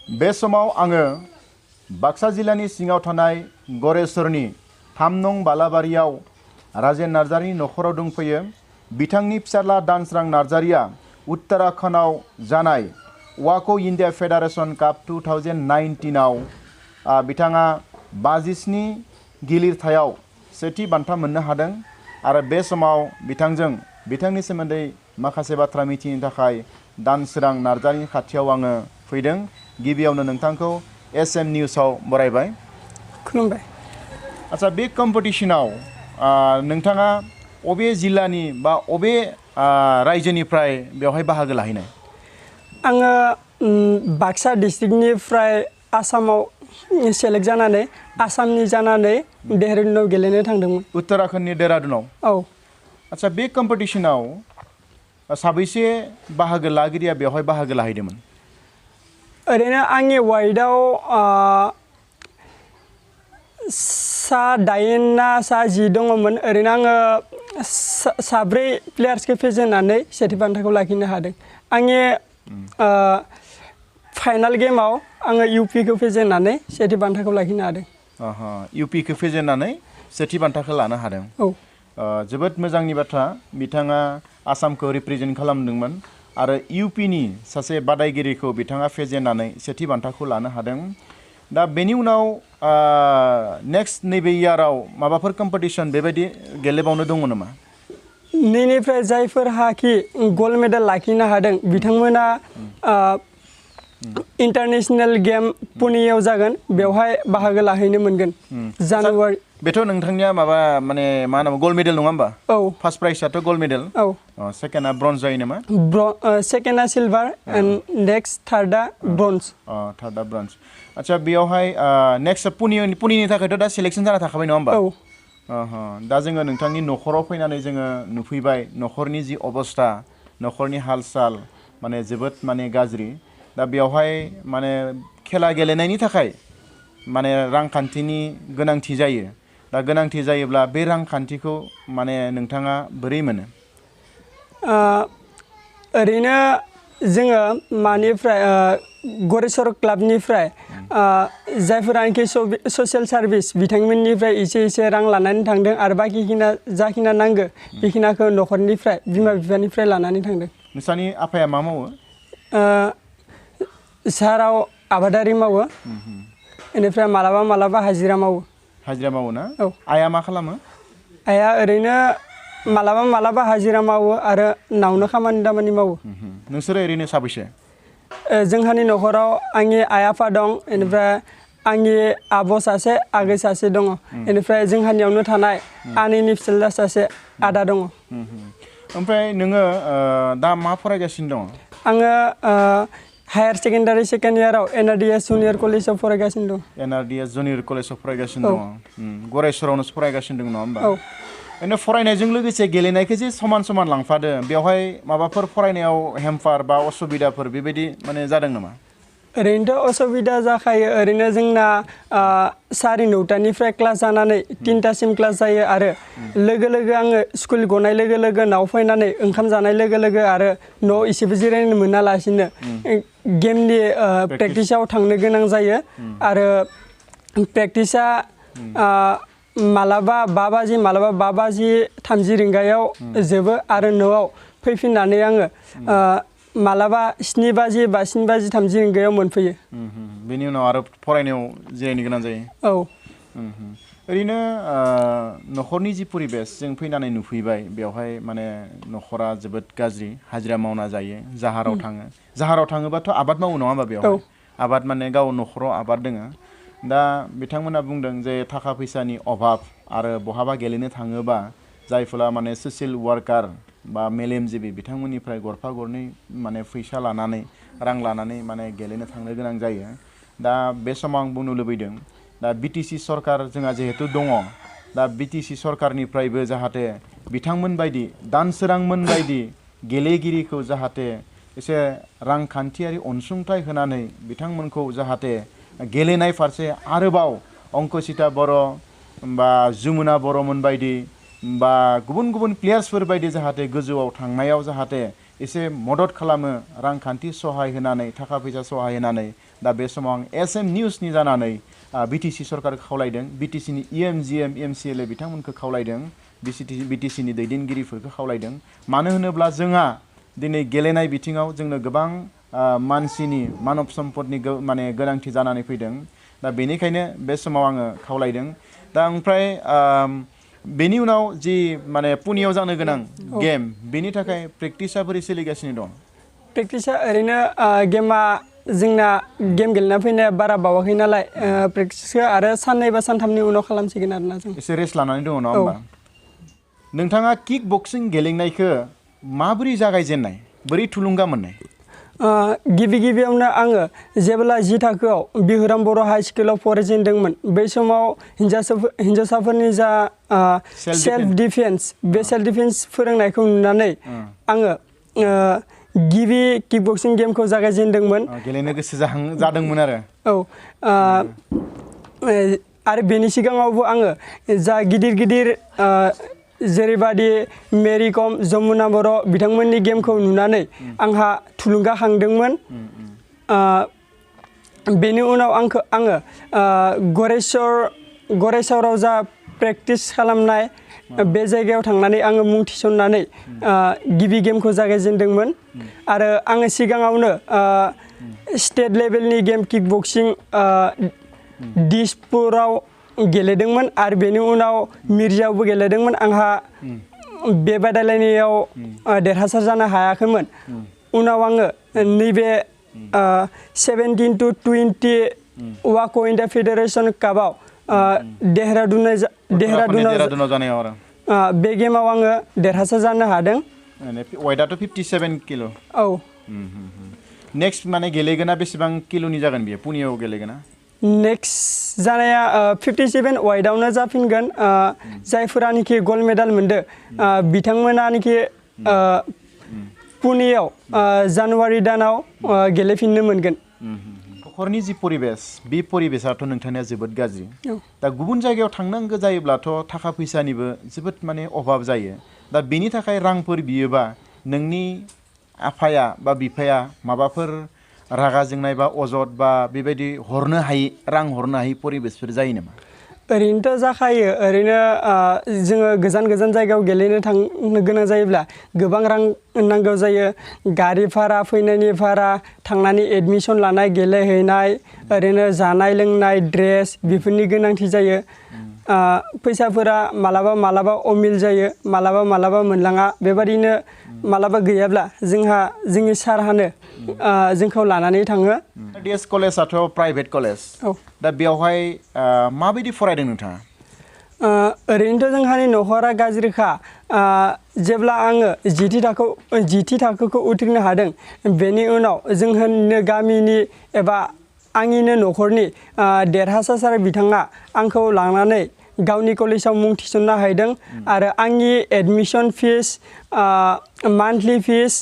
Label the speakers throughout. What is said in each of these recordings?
Speaker 1: बे समाव आङो बाक्सा जिल्लानि सिङाव थानाय गरेस्वरनि 3 नं बालाबारियाव राजेन नार्जारिनि नखराव दंफैयो। बिथांनि फिसाला दानसोरां नार्जारिया उत्तराखन्डआव जानाय वाको इन्डिया फेडारेशन काप 2019 आव बिथाङा 57 गिलिरथायाव सेथि बान्था मोननो हादों आरो बे समाव बिथांनि सोमोन्दै माखासे बाथ्रा मिथिनो थाखाय दानसोरां नार्जारिनि खाथियाव आङो फैदों। गिबियावनो नोंथांखौ SM निउसाव बरायबाय।
Speaker 2: खुलुमबाय।
Speaker 1: आচ্ছা बे कम्पिटिशनाव नोंथाङा अबे जिल्लानि बा अबे रायजोनिफ्राय बेवहाय बाहागो लाहैनाय?
Speaker 2: आङो बाक्सा डिस्ट्रिक्टनिफ्राय आसामाव सेलेक्ट जानानै आसामनि जानानै देहरादुनाव गेलेनो थांदोंमोन।
Speaker 1: उत्तराखन्डनि देहरादुनाव? औ। आচ্ছা बे कम्पिटिशनाव साबैसे बाहागो लागिरिया बेवहाय बाहागो लाहैदोंमोन?
Speaker 2: ओरैनो आंनि वाइटआव सा 8 ना सा 10 दङमोन। ओरैनो आङो साब्रै प्लेयार्सखौ फेजेननानै सेथि बान्थाखौ लाखिनो हादों। आंनि फाइनाल गेमाव आङो UPखौ फेजेननानै सेथि बान्थाखौ लाखिनो हादों। UPखौ फेजेननानै सेथि बान्थाखौ लानो हादों। औ। जोबोद मोजांनि बाथ्रा। बिथाङा आसामखौ रिप्रेजेन्ट खालामदोंमोन आरो UPनि सासे बादायगिरिखौ बिथाङा फेजेननानै सेथि बान्थाखौ लानो हादों। दा बेनि उनाव नेक्स्ट नैबे इयाराव माबाफोर कम्पिटिशन बेबायदि गेलेबावनो दङ नामा? नैनिफ्राय जायफोरहाखि गल्ड मेडेल लाखिनो हादों बिथांमोना इंटरनेशनल गेम पुनेयाव जागोन, बेवहाय बाहागो लाहैनो मोनगोन जानुवारि।
Speaker 1: बेथ' नोंथांनिया माबा माने मा होनो गल्ड मेडेल नङा होमबा? औ। फार्स्ट प्राइजआथ' गल्ड मेडेल। औ। सेकेन्डआ ब्रन्ज जायो नामा? सेकेन्डआ सिलभार एन्ड नेक्स्ट थार्डआ ब्रन्ज। थार्डआ ब्रन्ज। आচ্ছা बेयावहाय नेक्स्ट पुनेनि थाखायथ' दा सिलेक्शन जाना थाखाबाय नङा होमबा? औ। दा जोङो नोंथांनि नखराव फैनानै जोङो नुफैबाय नखरनि जि अबस्था, नखरनि हाल साल माने जोबोद माने गाज्रि। दा बेवहाय माने खेला गेलेनायनि थाखाय माने रांखान्थिनि गोनांथि जायो। दा गोनांथि जायोब्ला बे रांखान्थिखौ माने नोंथाङा बोरै मोनो?
Speaker 2: ओरैनो जोङो मानिफ्राय गरेस्वर क्लाबनिफ्राय जायफोरानोखि ससियेल सार्भिस बिथांमोननिफ्राय एसे रां लानानै थांदों आरो बाखिखिना जाखिना नांगौ बेखिनाखौ नखरनिफ्राय बिमा बिफानिफ्राय लानानै थांदों। नोंसानि
Speaker 1: आफाया मा मावो?
Speaker 2: साराव आबादारि मावो। बेनिफ्राय मालाबा हाजिरा मावो। हाजिरा मावो ना? औ। आइया मा खालामो? आइया ओरैनो मालाबा हाजिरा मावो आरो नावनो खामानि दामानि मावो।
Speaker 1: नोंसोरो ओरैनो साबैसे?
Speaker 2: जोंहानि नखराव आंनि आइ आफा दं, बेनिफ्राय आंनि आब' सासे आगै सासे दङ, बेनिफ्राय जोंहानियावनो थानाय आनैनि फिसाज्ला सासे आदा दङ।
Speaker 1: ओमफ्राय नोङो दा मा फरायगासिनो दङ?
Speaker 2: आङो हायार सेकेन्डारि सेकेन्ड इयाराव NRDS जुनियर कलेजाव फरायगासिनो दं। NRDS जुनियर कलेजाव फरायगासिनो दङ। गरेस्वरावनो फरायगासिनो दङ नङा होमबा? औ। ओरैनो फरायनायजों लोगोसे गेलेनायखौ जे समान लांफादो, बेवहाय माबाफोर फरायनायाव हेम्पार बा असुबिदाफोर बेबायदि माने जादों नामा? ओरैनोथ' असुबिदा जाखायो। ओरैनो जोंना 9:30निफ्राय क्लास जानानै 3टासिम क्लास जायो आरो लोगो आङो स्कुल गनाय लोगो न'आव फैनानै ओंखाम जानाय लोगो आरो न'आव एसेबो जिरायनो मोनालासिनो गेमनि प्रेक्टिसाव थांनो गोनां जायो आरो प्रेक्टिसा मालाबा 5 बाजि मालाबा 5:30 जोबो आरो न'आव फैफिननानै आङो मालाबा 7 बाजि बा 7:30 मोनफैयो।
Speaker 1: बेनि उनाव आरो फरायनायाव जिरायनो गोनां जायो। औ। ओरैनो नखरनि जि परिबेस जों फैनानै नुफैबाय, बेवहाय माने नखरा जोबोद गाज्रि, हाजिरा मावना जायो, जाहाराव थाङो। जाहाराव थाङोबाथ' आबाद मावो नङा होमबा बेवहाय? आबाद माने गाव नखराव आबाद दोङो। दा बिथांमोना बुंदों जे थाखा फैसानि अभाब आरो बहाबा गेलेनो थाङोबा जायफोरा माने ससियेल वार्कार बा मेलेमजिबि बिथांमोननिफ्राय गरफा गरनै माने फैसा लानानै रां लानानै माने गेलेनो थांनो गोनां जायो। दा बे समाव आं बुंनो लुबैदों, दा BTC सरकार जोंहा जिहेतु दङ, दा BTC सरकारनिफ्रायबो जाहाथे बिथांमोन बायदि दानसोरांमोन बायदि गेलेगिरिखौ जाहाथे एसे रांखान्थियारि अनसुंथाइ होनानै बिथांमोनखौ जाहाथे गेलेनाय फारसे आरोबाव अंकुसिता बर' बा जुमुना बर'मोन बायदि बा गुबुन प्लेयार्सफोर बायदि जाहाथे गोजौआव थांनायाव जाहाथे एसे मदद खालामो रांखान्थि सहाय होनानै थाखा फैसा सहाय होनानै दा बे समाव आं एसएम निउसनि जानानै बिटिसि सरकारखौ खावलायदों बिटिसिनि इएमजिएम एमसिएलए बिथांमोनखौ खावलायदों बिटिसिनि दैदेनगिरिफोरखौ खावलायदों मानो होनोब्ला जोंहा दिनै गेलेनाय बिथिङाव जोंनो गोबां मानसिनि मानब सम्पदनि माने गोनांथि जानानै फैदों दा बेनिखायनो बे समाव आङो खावलायदों दा ओमफ्राय बेनि उनाव जि माने पुनेयाव जानो गोनां गेम बेनि थाखाय प्रेक्टिसा बोरै सोलिगासिनो दं
Speaker 2: प्रेक्टिसा ओरैनो गेमा जोंना गेम गेलेना फैनाया बारा बावाखै नालाय प्रेक्टिसखौ आरो साननै बा सानथामनि उनाव खालामसिगोन आरोना जों
Speaker 1: एसे रेस्ट लानानै दङ नङा होमबा नोंथाङा किक बक्सिं गेलेनायखौ माबोरै जागायजेननाय बोरै थुलुंगा मोननाय
Speaker 2: गिबि गिबियावनो आङो जेब्ला 10 थाखोआव बिहुराम बर' हाइ स्कुलाव फरायजेनदोंमोन बै समाव हिन्जावसाफोरनि जा सेल्फ डिफेन्स बे सेल्फ डिफेन्स फोरोंनायखौ नुनानै आङो गिबि किक बक्सिं गेमखौ जागायजेनदोंमोन
Speaker 1: गेलेनो गोसो जादोंमोन
Speaker 2: आरो बेनि सिगाङावबो आङो जा गिदिर जेरैबादि मेरि कम जमुना बर' बिथांमोननि गेमखौ नुनानै आंहा थुलुंगाखांदोंमोन बेनि उनाव आङो गरेस्वराव जा प्रेक्टिस खालामनाय बे जायगायाव थांनानै आङो मुं थिसननानै गिबि गेमखौ जागायजेनदोंमन आरो आङो सिगाङावनो स्टेट लेभेलनि गेम किक बक्सिं दिसपुराव गेलेदोंमोन आरो बेनि उनाव मिर्जायावबो गेलेदोंमन आंहा बे बादायलायनायाव देरहासार जानो हायाखैमोन उनाव आङो नैबे 17 to 20 वाको इन्डिया फेडारेशन कापआव देहरादुनाव
Speaker 1: जानायाव आरो
Speaker 2: बे गेमाव आङो देरहासार जानो हादों
Speaker 1: वाइटआथ' 57 किल'
Speaker 2: औ
Speaker 1: नेक्स्ट माने गेलेगोना बेसेबां किल'नि जागोन बेयो पुनेयाव गेलेगोना
Speaker 2: नेक्स्ट जानाया 57 वाइटआवनो जाफिनगोन जायफोरानोखि गल्ड मेडेल मोनदो बिथांमोनानोखि पुनेयाव जानुवारि दानाव गेलेफिननो मोनगोन
Speaker 1: नखरनि जि परिबेस बे परिबेसाथ' नोंथांनिया जोबोद गाज्रि दा गुबुन जायगायाव थांनांगौ जायोब्लाथ' थाखा फैसानिबो जोबोद माने अभाब जायो दा बेनि थाखाय रांफोर बियोबा नोंनि आफाया बा बिफाया माबाफोर रागा जोंनाय बा अजद बा बेबायदि हरनो हायि रां हरनो हायि परिबेसफोर जायो नामा
Speaker 2: ओरैनोथ' जाखायो ओरैनो जोङो गोजान जायगायाव गेलेनो थांनो गोनां जायोब्ला गोबां रां नांगौ जायो गारि भारा फैनायनि भारा थांनानै एडमिसन लानाय गेलेहैनाय ओरैनो जानाय लोंनाय ड्रेस बेफोरनि गोनांथि जायो फैसाफोरा मालाबा अमिल जायो मालाबा मोनलाङा बेबादिनो मालाबा गैयाब्ला जोंनि सारहानो जोंखौ लानानै थाङो
Speaker 1: डिएस कलेजआथ' प्राइभेट कलेज दा बेवहाय माबायदि फरायदों नोंथाङा
Speaker 2: ओरैनोथ' जोंहानि नखरा गाज्रिखा जेब्ला आङो जिथि थाखोखौ उथ्रिनो हादों बेनि उनाव जोंहानिनो गामिनि एबा आंनिनो नखरनि देरहासार बिथाङा आंखौ लांनानै गावनि कलेजाव मुं थिसननो हादों आरो आंनि एडमिसन फिस मान्थलि फिस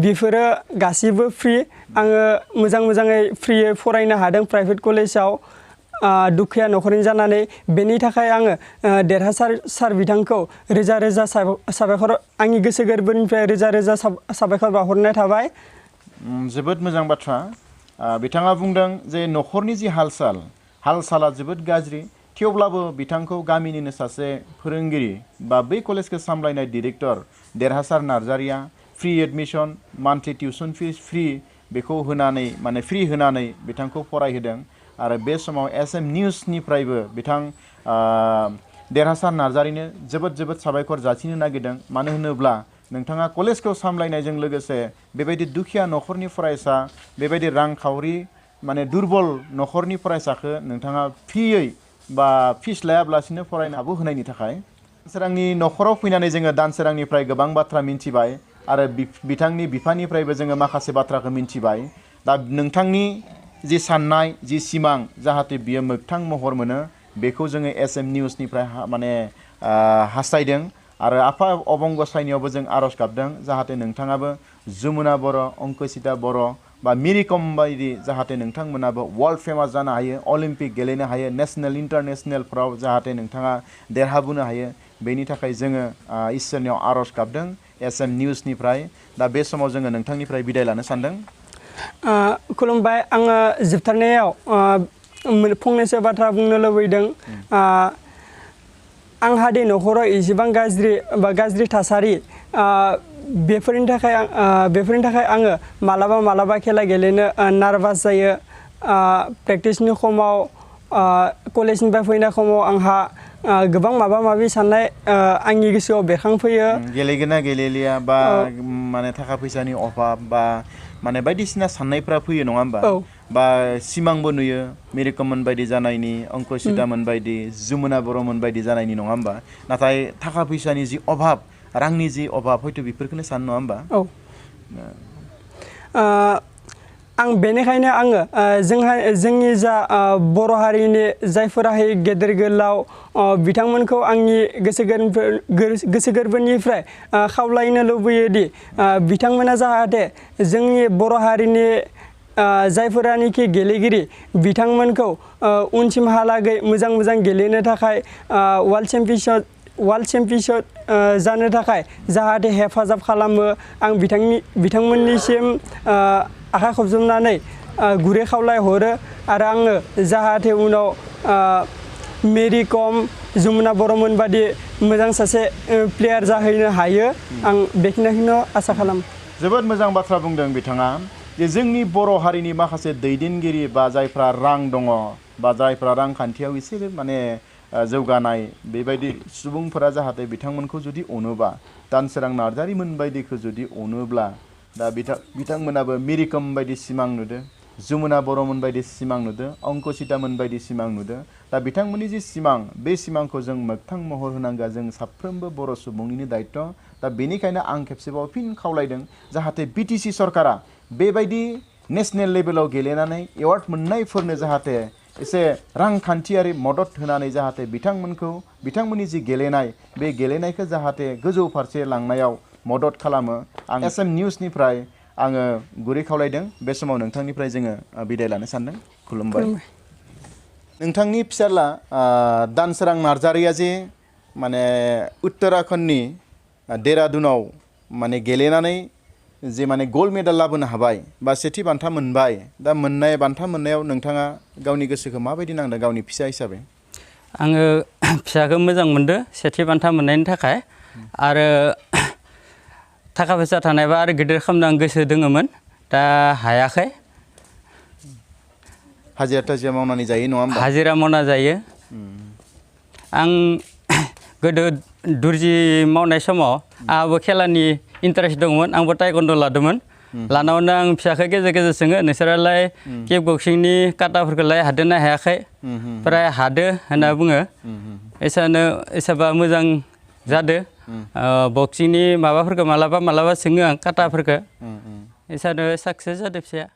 Speaker 2: बेफोरो गासिबो फ्रि आङो मोजाङै फ्रियै फरायनो हादों प्राइभेट कलेजाव दुखिया नखरनि जानानै बेनि थाखाय आङो देरहासार बिथांखौ रोजा साबायखर आंनि गोसो गोरबोनिफ्राय रोजा साबायखर बावहरनाय थाबाय
Speaker 1: जोबोद मोजां बाथ्रा बिथाङा बुंदों जे नखरनि जि हाल-साला जोबोद गाज्रि थेवब्लाबो बिथांखौ गामिनिनो सासे फोरोंगिरि बा बै कलेजखौ सामलायनाय डिरेक्टर देरहासार नार्जारिया free admission monthly tuition fees free बेखौ होनानै माने फ्रि होनानै बिथांखौ फरायहोदों आरो बे समाव एसएम निउसनिफ्रायबो बिथां देरहासार नार्जारिनो जोबोद साबायखर जासिनो नागिरदों मानो होनोब्ला नोंथाङा कलेजखौ सामलायनायजों लोगोसे बेबायदि दुखिया नखरनि फरायसा बेबायदि रांखावरि माने दुर्बल नखरनि फरायसाखौ नोंथाङा फ्रियै बा फिस लायाब्लासिनो फरायनो खाबु होनायनि थाखाय दानसोरांनि नखराव फैनानै जोङो दानसोरांनिफ्राय गोबां बाथ्रा मिन्थिबाय आरो बिथांनि बिफानिफ्रायबो जोङो माखासे बाथ्राखौ मिन्थिबाय दा नोंथांनि जि साननाय जि सिमां जाहाथे बियो मोगथां महर मोनो बेखौ जोङो एसएम निउसनिफ्राय माने हास्थायदों आरो आफा अबं गसाइनियावबो जों आरज गाबदों जाहाथे नोंथाङाबो जमुना बर' अंकुसिता बर' बा मिरिकम बायदि जाहाथे नोंथांमोनाबो वर्ल्ड फेमास जानो हायो अलिम्पिक गेलेनो हायो नेशनेल इन्टारनेशनेलफ्राव जाहाथे नोंथाङा देरहाबोनो हायो बेनि थाखाय जोङो इसोरनियाव आरज गाबदों SM निउसनिफ्राय दा बे समाव जोङो नोंथांनिफ्राय बिदाय लानो सानदों।
Speaker 2: खुलुमबाय आङो जोबथारनायाव फंनैसो बाथ्रा बुंनो लुबैदों। आंहा दि न'खराव एसेबां गाज्रि थासारि बेफोरनि थाखाय आङो मालाबा खेला गेलेनो नार्भास जायो। प्रेक्टिसनि समाव कलेजनिफ्राय फैनाय समाव आंहा गोबां माबा-माबि साननाय आंनि गोसोआव बेरखांफैयो।
Speaker 1: गेलेगोन ना गेलेलिया बा माने थाखा फैसानि अभाब बा माने बायदिसिना साननायफ्रा फैयो नङा होमबा? बा सिमांबो नुयो मेरिकममोन बायदि जानायनि, अंकुसितामोन बायदि, जमुना बर'मोन बायदि जानायनि नङा होमबा? नाथाय थाखा फैसानि जि अभाब, रांनि जि अभाब हयथ' बेफोरखौनो सानो नङा होमबा?
Speaker 2: आं बेनिखायनो आङो जोंनि जा बर' हारिनि जायफोराहाय गेदेर गोलाव बिथांमोनखौ आंनि गोसो गोरबोनिफ्राय खावलायनो लुबैयोदि बिथांमोना जाहाथे जोंनि बर' हारिनि जायफोरानोखि गेलेगिरि बिथांमोनखौ उनसिमहालागै मोजां गेलेनो थाखाय वर्ल्ड चेम्पियन जानो थाखाय जाहाथे हेफाजाब खालामो। आं बिथांमोननिसिम आखाइ खबजबनानै गुरै खावलायहरो आरो आङो जाहाथे उनाव मेरि कम, जमुना बर'मोन बादि मोजां सासे प्लेयार जाहैनो हायो। आं बेखिनिखौनो आसा खालामो।
Speaker 1: जोबोद मोजां बाथ्रा बुंदों बिथाङा जे जोंनि बर' हारिनि माखासे दैदेनगिरि बा जायफ्रा रां दङ बा जायफ्रा रांखान्थियाव एसे माने जौगानाय बेबायदि सुबुंफोरा जाहाथे बिथांमोनखौ जुदि अनोबा, दानसोरां नार्जारिमोन बायदिखौ जुदि अनोब्ला दा बिथांमोनाबो मेरिकम बायदि सिमां नुदों, जमुना बर'मोन बायदि सिमां नुदों, अंकुसितामोन बायदि सिमां नुदों। दा बिथांमोननि जि सिमां बे सिमांखौ जों मोगथां महर होनांगौआ जों साफ्रोमबो बर' सुबुंनिनो दायित्व। दा बेनिखायनो आं खेबसेबाव फिन खावलायदों जाहाथे BTC सरकारा बेबायदि नेसनेल लेभेलाव गेलेनानै एवार्ड मोननायफोरनो जाहाथे एसे रांखान्थियारि मदद होनानै जाहाथे बिथांमोननि जि गेलेनाय बे गेलेनायखौ जाहाथे गोजौ फारसे लांनायाव मदद खालामो। आं SM निउसनिफ्राय आङो गुरै खावलायदों। बे समाव नोंथांनिफ्राय जोङो बिदाय लानो सानदों। खुलुमबाय। नोंथांनि फिसाला दानसोरां नार्जारिया जे माने उत्तराखन्डनि देहरादुनाव माने गेलेनानै जे माने गल्ड मेडेल लाबोनो हाबाय बा सेथि बान्था मोनबाय, दा बान्था मोननायाव नोंथाङा गावनि गोसोखौ माबायदि नांदों गावनि फिसा हिसाबै?
Speaker 3: आङो फिसाखौ मोजां मोनदों सेथि बान्था मोननायनि थाखाय। आरो थाखा फैसा थानायबा आरो गिदिर खालामनो आं गोसो दङमोन, दा हायाखै।
Speaker 1: हाजिरा मावनानै जायो नङा होमबा?
Speaker 3: हाजिरा मावना जायो। आं गोदो दुर्जि मावनाय समाव आंहाबो खेलानि इन्टारेस्ट दंमोन, आंबो टाइकन्ड' लादोंमोन। लानायावनो आं फिसाखौ गेजेर सोङो, नोंसोरालाय किक बक्सिंनि काटाफोरखौलाय हादोंना हायाखै? प्राय हादो होनना बुङो। एसाबा मोजां जादो। बक्सिंनि माबाफोरखौ मालाबा सोङो आं काटाफोरखौ। एसानो साक्सेस जादो फिसाया।